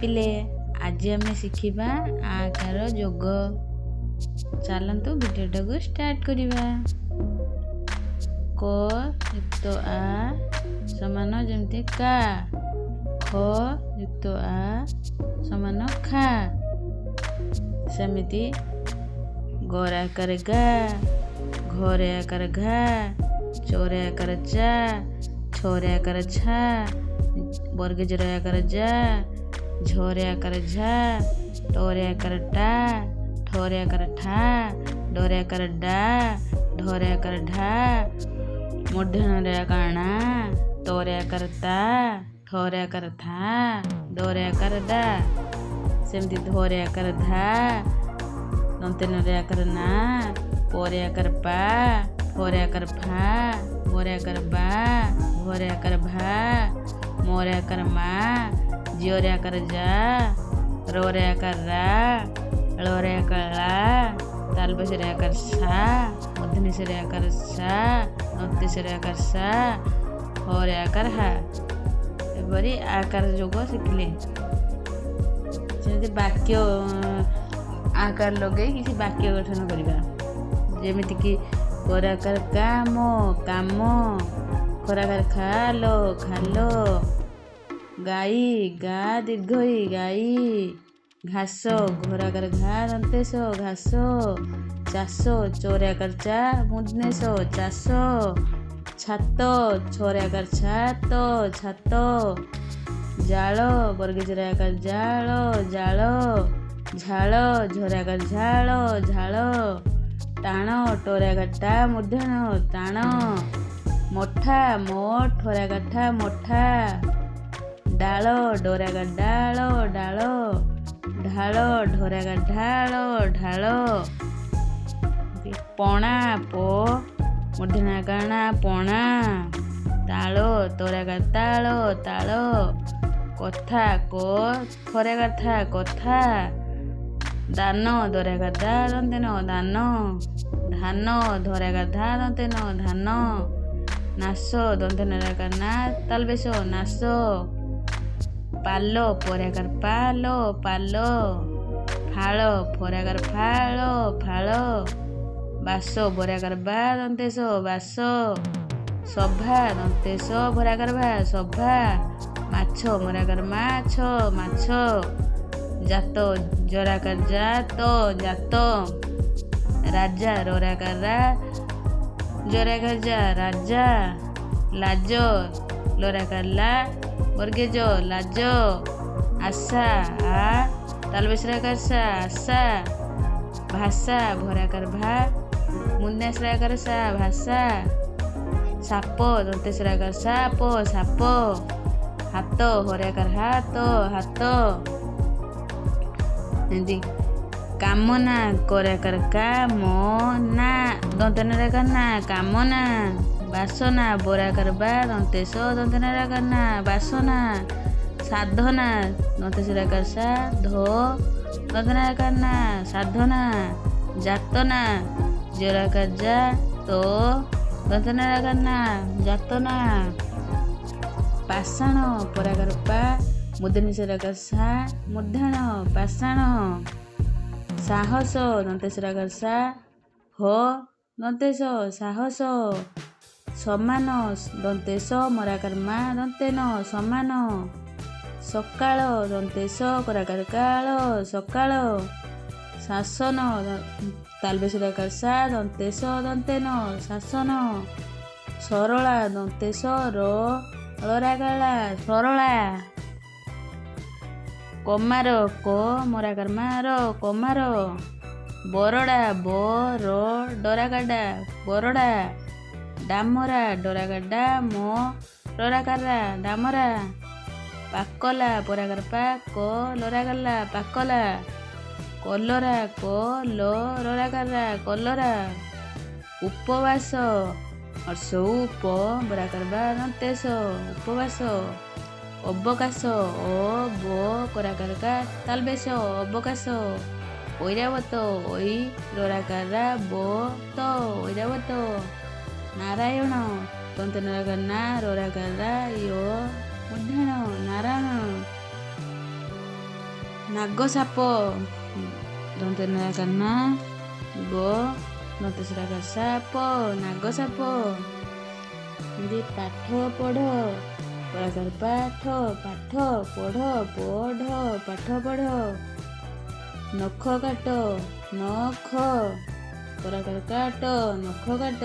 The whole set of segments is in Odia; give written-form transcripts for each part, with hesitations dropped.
ପିଲେ, ଆଜି ଆମେ ଶିଖିବା ଆକାର ଯୋଗ। ଚାଲନ୍ତୁ ଭିଡ଼ିଓଟାକୁ ଷ୍ଟାର୍ଟ କରିବା। କ ଯୁକ୍ତ ଆ ସମାନ ଯେମିତି କା, ଖ ଯୁକ୍ତ ଆ ସମାନ ଖା, ସେମିତି ଗର ଆକାର ଗା, ଘରେ ଆକାର ଘା, ଚରେ ଆକାର ଚା, ଛରେ ଆକାର ଛା, ବର୍ଗଜର ଆକାର ଯା, ଝରେ ଆକାର ଝା, ଟରେ ଆକାର ଟା, ଠରେ ଆକାର ଠା, ଡରେ ଆକାର ଡା, ଢରେ ଆକାର ଢା, ମୂର୍ଦ୍ଧନ୍ୟରେ ଆକାର ଣା, ତରେ ଆକାର ତା, ଥରେ ଆକାର ଥା, ଦରେ ଆକାର ଦା, ସେମିତି ଧରେ ଆକାର ଧା, ଦନ୍ତେନରେ ଆକାର ନା, ପରେ ଆକାର ପା, ଫରେ ଆକାର ଫା, ବରେ ଆକାର ବା, ଭରେ ଆକାର ଭା, ମରେ ଆକାର ମା, ଜିଅରେ ଆକାର ଯା, ରରେ ଆକାର ରା, ଳରେ ଆକାର ଳା, ତାଲବସରେ ଆକାର ସା, ମୂର୍ଦ୍ଧନ୍ୟସରେ ଆକାର ସା, ଦନ୍ତେଶରେ ଆକାର ସା, ହରେ ଆକାର ହା। ଏପରି ଆକାର ଯୋଗ ଶିଖିଲେ। ସେମିତି ବାକ୍ୟ ଆକାର ଲଗେଇ କିଛି ବାକ୍ୟ ଗଠନ କରିବା, ଯେମିତିକି କରାକାର କାମ କାମ, ଖରାକାର ଖାଲ ଖାଲ, ଗାଈ ଗା ଦୀର୍ଘଇ ଗାଈ, ଘାସ ଘୋରାକାର ଘା ଦନ୍ତେଶ ଘାସ, ଚାଷ ଚରେ ଆକାର ଚା ମୂର୍ଦ୍ଧନ୍ୟସ ଚାଷ, ଛାତ ଛରେ ଆକାର ଛାତ ଛାତ, ଜାଳ ବର୍ଗେଜରେ ଆକାର ଜାଳ ଜାଳ, ଝାଳ ଝରେ ଆକାର ଝାଳ ଝାଳ, ଟାଣ ଟରେ ଆକାର ଟା ମୂର୍ଦ୍ଧନ୍ୟ ଟାଣ, ମଠା ମୋ ଠରେ ଆକାର ଠା ମଠା, ଡାଳ ଡରେ ଆକାର ଡାଳ ଡାଳ, ଢାଳ ଢରେ ଆକାର ଢାଳ ଢାଳ, ପଣା ପ ମୂର୍ଦ୍ଧନ୍ୟ ଆକାର ଣା ପଣା, ତାଳ ତରେ ଆକାର ତାଳ ତାଳ, କଥା କ ଥରେ ଆକାର ଥା କଥା, ଦାନ ଦରେ ଆକାର ଦା ଦନ୍ତେନ ଦାନ, ଧାନ ଧରେ ଆକାର ଧା ଦନ୍ତେନ ଧାନ, ନାଶ ଦନ୍ତେନରେ ଆକାର ନା ତାଲବେଶ ନାଶ, ପାଲ ପରେ ଆକାର ପାଲ ପାଲ, ଫାଳ ଫରେ ଆକାର ଫାଳ ଫାଳ, ବାସ ବରେ ଆକାର ବା ଦନ୍ତେଶ ବାସ, ସଭା ଦନ୍ତେଶ ଭରେ ଆକାର ଭା ସଭା, ମାଛ ମରେ ଆକାର ମାଛ ମାଛ, ଜାତ ଜରାକାର ଜାତ ଜାତ, ରାଜା ରରାକାର ରା ଜରାକାର ଯା ରାଜା, ଲାଜ ଲରାକାର ଲା ବର୍ଗେଜ ଲାଜ, ଆଶା ଆ ତାଲବେଶରାକାର ସା ଆଶା, ଭାଷା ଭରାକାର ଭା ମୂର୍ଦ୍ଧନ୍ୟସରାକାର ସା ଭାଷା, ସାପ ଦନ୍ତେଶରାକାର ସାପ ସାପ, ହାତ ହରାକାର ହାତ ହାତ, ଏମିତି କାମନା କରାକାର କାମନା ଦନ୍ତନରାକାର ନା କାମନା, ବାସନା ବରାକାର ବା ଦନ୍ତେଶ ଦନ୍ତନରାକାର ନା ବାସନା, ସାଧନା ଦନ୍ତେଶରାକାର ସା ଧ ଦନ୍ତନରାକାର ନା ସାଧନା, ଯାତନା ଜରାକାର ଯା ତ ଦନ୍ତନରାକାର ନା ଯାତନା, ପାଷାଣ ପରାକାର ପା ମୂର୍ଦ୍ଧନ୍ୟସରାକାର ସା ମୂର୍ଦ୍ଧନ୍ୟ ପାଷାଣ, ସାହସ ଦନ୍ତେଶରାକାର ସା ହ ଦନ୍ତେଶ ସାହସ, ସମାନ ଦନ୍ତେଶ ମରାକାର ମା ଦନ୍ତେନ ସମାନ, ସକାଳ ଦନ୍ତେଶ କରାକାର କାଳ ସକାଳ, ଶାସନ ତାଲବେଶରାକାର ସା ଦନ୍ତେଶ ଦନ୍ତେନ ଶାସନ, ସରଳା ଦନ୍ତେଶ ର ଳରାକାଳା ସରଳା, କମାର କ ମରାକାର ମାର କମାର, ବରଡ଼ା ବ ର ଡରାକାଡା ବରଡ଼ା, ଡାମରା ଡରାକାର ଡା ମ ରରାକାରା ଡାମରା, ପାକଲା ପରାକାର ପା କ ଲରାକାଲା ପାକଲା, କଲରା କ ଲ ରରାକାରା କଲରା, ଉପବାସ ହର୍ଷ ଉପ ବରାକାର ବା ଦନ୍ତେଶ ଉପବାସ, ଅବକାଶ ଅ ବ କରାକାର କା ତାଲବେଶ ଅବକାଶ, ଐରାବତ ଐ ରରାକାର ବ ତ ଐରାବତ, ନାରାୟଣ ଦନ୍ତନରାକାର ନା ରରାକାର ୟ ମୂର୍ଦ୍ଧନ୍ୟ ନାରାୟଣ। ନାଗ ସାପ, ଦନ୍ତେ ନ ନା, ଗ ଦନ୍ତେ ସାପ, ନାଗ ସାପ। ଏମିତି ପାଠ ପଢ଼, ପରାକାର ପାଠ, ପାଠ ପଢ଼, ପଢ଼, ପାଠ ପଢ଼। ନଖ କାଟ, ନଖ ପରାକାର କାଟ, ନଖ କାଟ।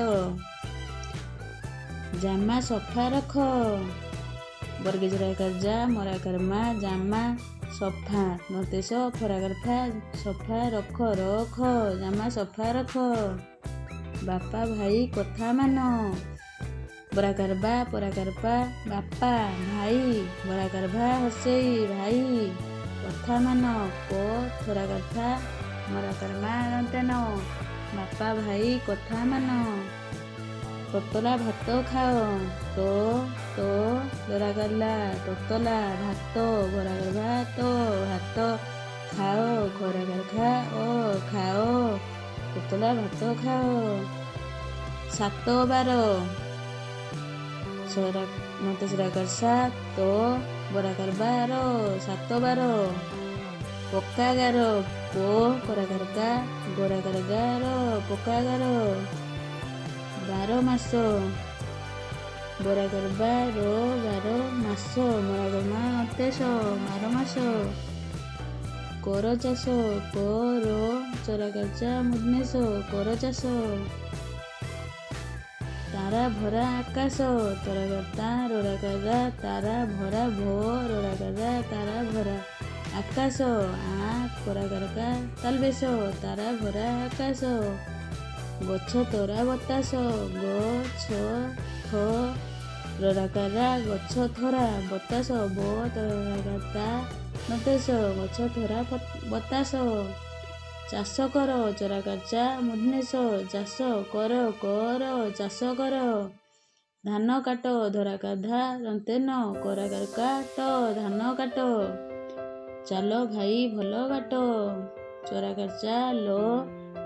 ଜାମା ସଫା ରଖ, ବର୍ଗେଜରାକାର ଯା, ମରାକାର ମା, ଜାମା ସଫା, ଦନ୍ତେଶ ଫରାକାର ଫା, ସଫା ରଖ, ରଖ, ଜାମା ସଫା ରଖ। ବାପା ଭାଇ କଥା ମାନ, ବରାକାର ବା, ପରାକାର ପା, ବାପା ଭାଇ, ବରାକାର ଭା ହସେଇ, ଭାଇ କଥା ମାନ, କ ଥରାକାର ଥା, ମରାକାର ମା ଦନ୍ତେନ, ବାପା ଭାଇ କଥା ମାନ। ତତଲା ଭାତ ଖାଅ, ତ ତ ଦରାଗଲା, ତତଲା ଭାତ, ବରାକାର ଭାତ, ଭାତ ଖାଅ, ଖରାକାର ଖା ଓ, ଖାଅ, ତତଲା ଭାତ ଖାଅ। ସାତ ବାର, ମତେଶରାକାର ସାତ, ବରାକାର ବାର, ସାତ ବାର। ପକ୍କା ଗାର, ପୋ କରାକାର କା, ଗରାକାର ଗାର, ପକ୍କା ଗାର। 12 ମାସ, ବରାକାର ବାର, 12 ମାସ, ମରାକାର ମା ଅତେଶ, 12 ମାସ। କର ଚାଷ, କର ଚରାକାର ଚା ମୁଦନେଶ, କର ଚାଷ। ତାରା ଭରା ଆକାଶ, ତରାକାର ତା, ରୋରାକାର ତାରା ଭରା, ଭ ରୋରାକାର ତାରା ଭରା ଆକାଶ, ଆ କରାକାର କା ତାଲବେଶ, ତାରା ଭରା ଆକାଶ। ଗଛ ତରା ବତାସ, ଗଛ ଥ ରରାକାରା, ଗଛ ଥରା ବତାସ, ବ ତରାକାର ତା ନତେଶ, ଗଛ ଥରା ବତାସ। ଚାଷ କର, ଚରାକାର ଚା ମୁଦନେଶ, ଚାଷ କର, କର, ଚାଷ କର। ଧାନ କାଟ, ଧରାକାର ଧା ଦନ୍ତେନ, କରାକାର କାଟ, ଧାନ କାଟ। ଚାଲ ଭାଇ ଭଲ ବାଟ, ଚରାକାର ଚା ଲ,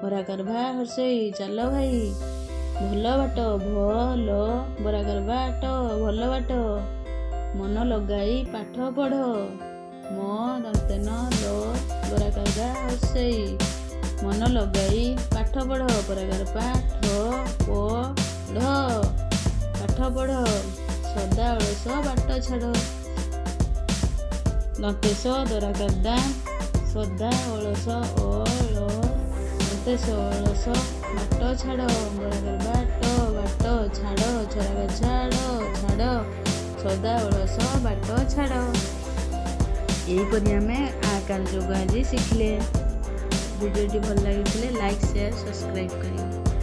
ବରାକାର ଭା ହର୍ଷେଇ, ଚାଲ ଭାଇ ଭଲ ବାଟ, ଭଲ ବରାକାର ବାଟ, ଭଲ ବାଟ। ମନ ଲଗାଇ ପାଠ ପଢ଼, ମ ଦନ୍ତେନ ଲ ବରାକାର ଗା ହର୍ଷେଇ, ମନ ଲଗାଇ ପାଠ ପଢ଼, ପରାକାର ପାଠ ପଢ଼, ପାଠ ପଢ଼। ସଦା ଅଳସ ବାଟ ଛାଡ଼, ଦନ୍ତେଶ ଦରାକାର ଦା, ସଦା ଅଳସ ଅଳ ଦନ୍ତେଶ ଅଳସ ବାଟ ଛାଡ଼, ବରାକାର ବାଟ, ବାଟ ଛାଡ଼, ଛରାକାର ଛାଡ଼, ଛାଡ଼, ସଦା ଅଳସ ବାଟ ଛାଡ଼। ଏହିପରି ଆମେ ଆକାର ଯୋଗ ଆଜି ଶିଖିଲେ। ଭିଡ଼ିଓଟି ଭଲ ଲାଗିଥିଲେ ଲାଇକ୍, ସେୟାର, ସବସ୍କ୍ରାଇବ୍ କରିବେ।